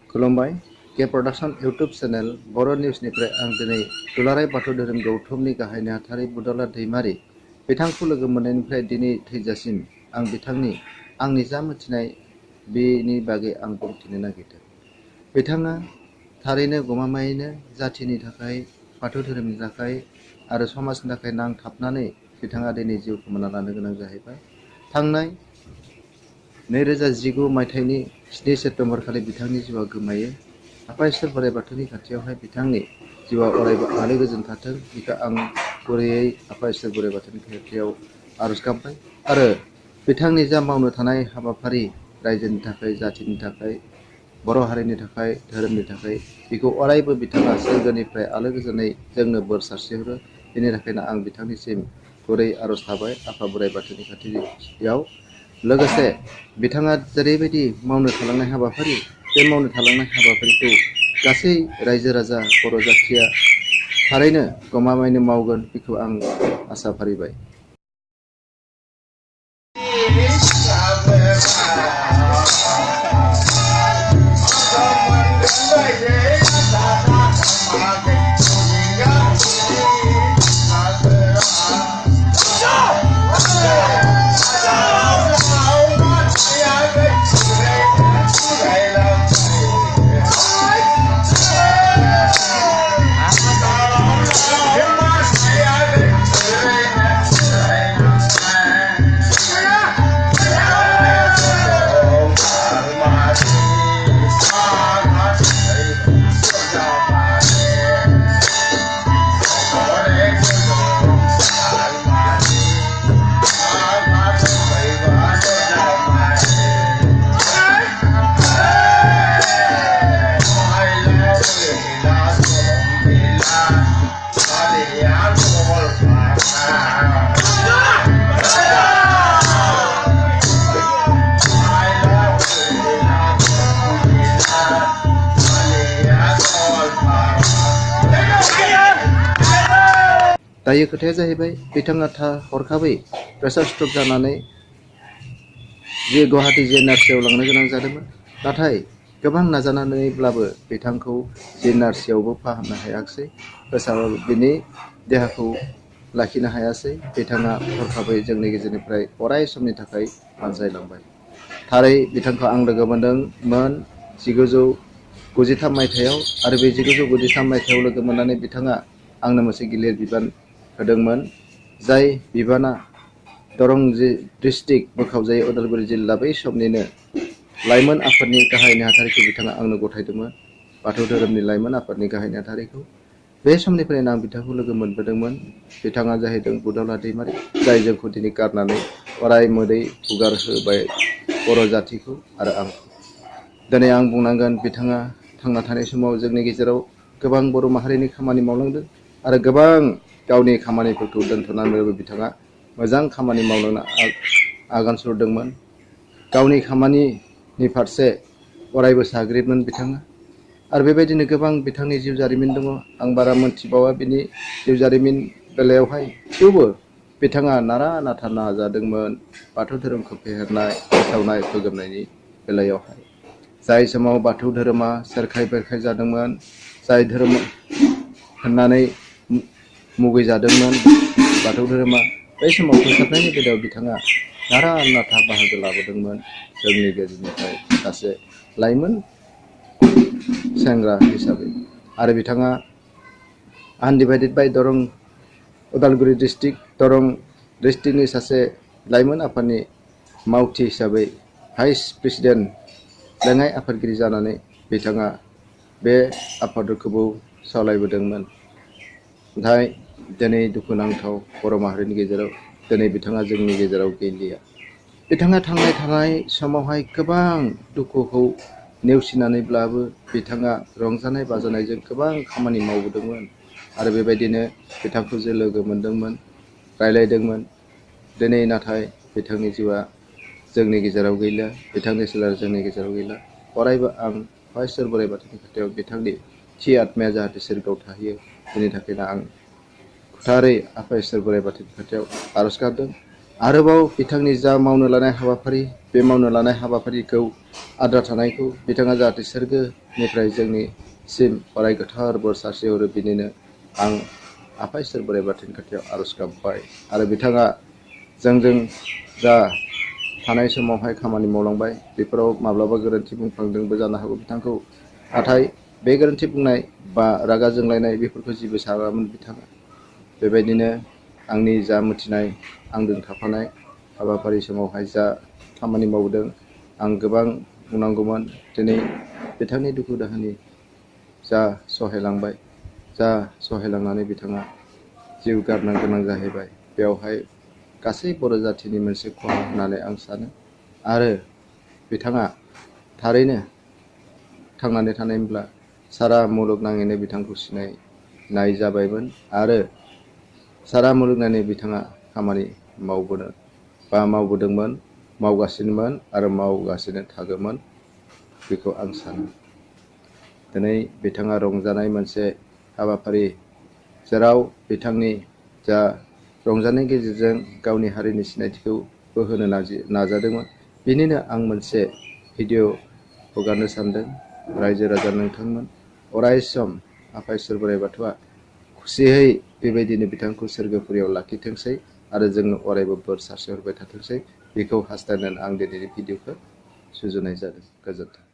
खुलुमबाय के production YouTube channel बर' निउसनिफ्राय आं दिनै दुलाराय बाथौ धोरोम गौथुमनि गाहाय नेहाथारि बुदला दैमारि बिथांखौ लोगो मोननायनिफ्राय दिनै थैजासिम आं बिथांनि आंनि जा मिथिनाय बेनि बागै आं बुंथिनो नागिरदों। बिथाङा थारैनो गमामायैनो जाथिनि थाखाय बाथौ धोरोमनि थाखाय आरो समाजनि थाखाय नांथाबनानै बिथाङा दिनै जिउ खोमाना लानो गोनां जाहैबाय। थांनाय 2019 मायथाइनि 7 सेप्तेम्बर खालि बिथांनि जिउआ गोमायो। आफा इसोर बोराइ बाथौनि खाथियावहाय बिथांनि जिउआ अरायबो आलो गोजोन थाथों बेखौ आं गुरैयै आफा इसोर बोराइ बाथौनि खाथियाव आरज गाबबाय आरो बिथांनि जा मावनो थानाय हाबाफारि रायजोनि थाखाय जाथिनि थाखाय बर' हारिनि थाखाय धोरोमनि थाखाय बेखौ अरायबो बिथाङा सोरगोनिफ्राय आलो गोजोनै जोंनो बोर सारस्रिहरो। बेनि थाखायनो आं बिथांनिसिम गुरै आरज थाबाय आफा बोराइ बाथौनि खाथियाव। लोगोसे बिथाङा जेरैबायदि मावनो थालांनाय हाबाफारि बे मावनो थालांनाय हाबाफारिखौ गासै रायजो राजा बर' जाथिया थारैनो गमामायैनो मावगोन बेखौ आं आसा फारिबाय। दायो खोथाया जाहैबाय बिथाङा हरखाबै प्रेसार स्ट्रक जानानै जे गुवाहाटी JNRCआव लांनो गोनां जादोंमोन। नाथाय गोबां नाजानानैब्लाबो बिथांखौ JNRCआवबो फाहामनो हायाखिसै। फोसाबाबो बिनि देहाखौ लाखिनो हायासै। बिथाङा हरखाबै जोंनि गेजेरनिफ्राय अराय समनि थाखाय बानजायलांबाय। थारै बिथांखौ आं लोगो मोनदोंमोन 1993 मायथाइयाव आरो बे 1993 मायथाइयाव लोगो मोननानै बिथाङा आंनो मोनसे गिलिर बिबान होदोंमोन। जाय बिबाना दरं डिस्ट्रिक्ट बोखावजायो उदालगुरि जिल्ला बै समनिनो लाइमोन आफादनि गाहाय नेहाथारिखौ बिथाङा आंनो गथायदोंमोन। बाथौ धोरोमनि लाइमोन आफादनि गाहाय नेहाथारिखौ बे समनिफ्रायनो आं बिथांखौ लोगो मोनबोदोंमोन। बिथाङा जाहैदों बुदला दैमारि जाय जोंखौ दिनै गारनानै अराय मोदै हुगार होबाय बर' जाथिखौ आरो आंखौ। दिनै आं बुंनांगोन बिथाङा थांना थानाय समाव जोंनि गेजेराव गोबां बर' माहारिनि खामानि मावलांदों आरो गोबां गावनि खामानिफोरखौ दोनथ'नानैबो बिथाङा मोजां खामानि मावलांनो आगान सुरदोंमोन। गावनि खामानिनि फारसे अरायबो साग्रिदमोन बिथाङा आरो बेबायदिनो गोबां बिथांनि जिउ जारिमिन दङ। आं बारा मोनथिबावा बिनि जिउ जारिमिन बेलायावहाय, थेवबो बिथाङा नारा नाथा नाजादोंमोन बाथौ धोरोमखौ फेहेरनाय फोसावनाय फोजोबनायनि बेलायावहाय। जाय समाव बाथौ धोरोमा सेरखाय बेरखाय जादोंमोन, जाय धोरोम होननानै मुगैजादोंमोन बाथौ धोरोमा, बै समाव फोसाबनायनि बेलायाव बिथाङा नारा नाथा बाहागो लाबोदोंमोन। जोंनि गेजेरनिफ्राय सासे लाइमोन सेंग्रा हिसाबै आरो बिथाङा आनडिभाइडेड बाय दरं उदालगुरि डिस्ट्रिक्ट दरं डिस्ट्रिक्टनि सासे लाइमोन आफादनि मावथि हिसाबै भाइस प्रेसिडेन्ट लेङाइ आफादगिरि जानानै बिथाङा बे आफादखौबो सालायबोदोंमोन। नाथाय दिनै दुखुनांथाव बर' माहारिनि गेजेराव दिनै बिथाङा जोंनि गेजेराव गैलिया। बिथाङा थांना थानाय समावहाय गोबां दुखुखौ नेवसिनानैब्लाबो बिथाङा रंजानाय बाजानायजों गोबां खामानि मावबोदोंमोन आरो बेबायदिनो बिथांखौ जे लोगो मोनदोंमोन, रायलायदोंमोन। दिनै नाथाय बिथांनि जिउआ जोंनि गेजेराव गैला, बिथांनि सोलेरा जोंनि गेजेराव गैला। अरायबो आं आफा इसोर बोराइ बाथौनि खाथियाव बिथांनि थि आत्माया जाहाथे सोरगोआव थाहैयो बेनि थाखायनो आं गोथारै आफा इसोर बोराइ बाथौनि खाथियाव आरज गाबदों आरोबाव बिथांनि जा मावनो लानाय हाबाफारि, बे मावनो लानाय हाबाफारिखौ आद्रा थानायखौ बिथाङा जाहाथे सोरगोनिफ्राय जोंनिसिम अराय गोथार बोर सारस्रिहरो, बिनिनो आं आफा इसोर बोराइ बाथौनि खाथियाव आर'ज गाबबाय। आरो बिथाङा जोंजों जा थानाय समावहाय खामानि मावलांबाय, बेफोराव माब्लाबा गोरोन्थि बुंफ्लांदोंबो जानो हागौ बिथांखौ, नाथाय बे गोरोन्थि बुंनाय बा रागा जोंलायनाय बेफोरखौ जेबो सानामोन बिथाङा। बेबायदिनो आंनि जा मिथिनाय, आंजों थाफानाय हाबाफारि समावहाय जा खामानि मावदों, आं गोबां बुंनांगौमोन। दिनै बिथांनि दुखु दाहानि जा सहायलांबाय, जा सहायलांनानै बिथाङा जिउ गारनो गोनां जाहैबाय, बेवहाय गासै बर' जाथिनि मोनसे खहा होननानै आं सानो। आरो बिथाङा थारैनो थांनानै थानायमोनब्ला सारा मुलुगनाङैनो बिथांखौ सिनायनाय जाबायमोन आरो सारा मुलुगनाङैनो बिथाङा खामानि मावबोदोंमोन, मावगासिनोमोन आरो मावगासिनो थागौमोन, बेखौ आं सानो। दिनै बिथाङा रंजानाय मोनसे हाबाफारि, जेराव बिथांनि जा रंजानायनि गेजेरजों गावनि हारिनि सिनायथिखौबो होनो नाजादोंमोन, बेनिनो आं मोनसे भिडिअ' हगारनो सानदों। रायजो राजा नोंथांमोन अराय सम आफा इसोर बोराइ बाथौआ खुसियै बेबायदिनो बिथांखौ सोरगोफुरियाव लाखिथोंसै आरो जोंनो अरायबो बोर सारस्रिहरबाय थाथोंसै, बेखौ हास्थायनानै आं दिनैनि भिडिअ'खौ सुजुनाय जादों। गोजोन्थों।